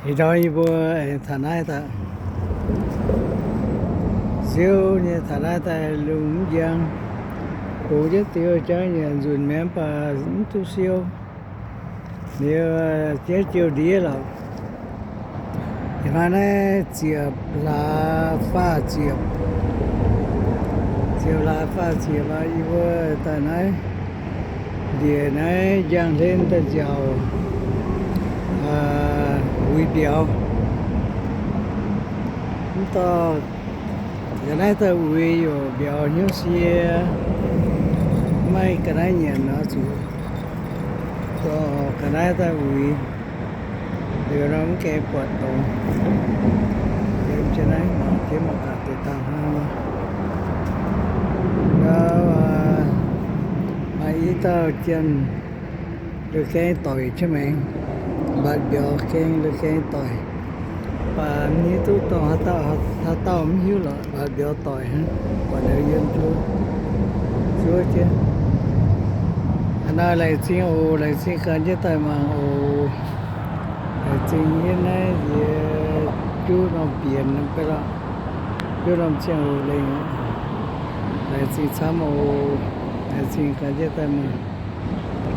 Ih ndorm yie mbuo aengx taux naaiv daaih, siou nyei taux naaiv daaih lungh mv njang, bungx jienv diuh jauv nyanc nzunc mi'aqv, mv baac mv duqv siou. Liuz jiex jiouv ndiev lorqc. Ih hnoi naaiv ziepc hlaax faah ziepc, ziepc hlaax faah ziepc aqv. Yie mbuo daaih naaiv ndiev naaiv njang hlen daaih nziaauc uix mbiauz. Mv dorh ga'naaiv daaih uix yaac mbiauz hnyouv sie, maiv ga'naaiv nyanc nor zuqc dorh ga'naaiv daaih uix. Liuz nor mv gaengh buatc dongz. Yiem jienv naaiv mangc jienv mangc gaax deix dangh hnangv nor. Maaih i dauh jiem, lui gaeng doic jienv maengx, mbatc mbiauz gaeng, lui gaeng doic. Mv baac mv hiuv duqv dorh haaix dauh, haaix dauh mv hiuv lorqc, mbatc mbiauz doic hnangv, buatc liuz yiem zuov, zuov jienv. Aa, naaiv laengz zingh oc, laengz zingh ganh jienv daaih mangc oc. Laengz zingh yie naaiv nziex juv norm bienx beiv lorqc, juv norm ziangh hoc lengh. Laengz zingh camv oc, laengz zingh ganh jienv daaih mangc.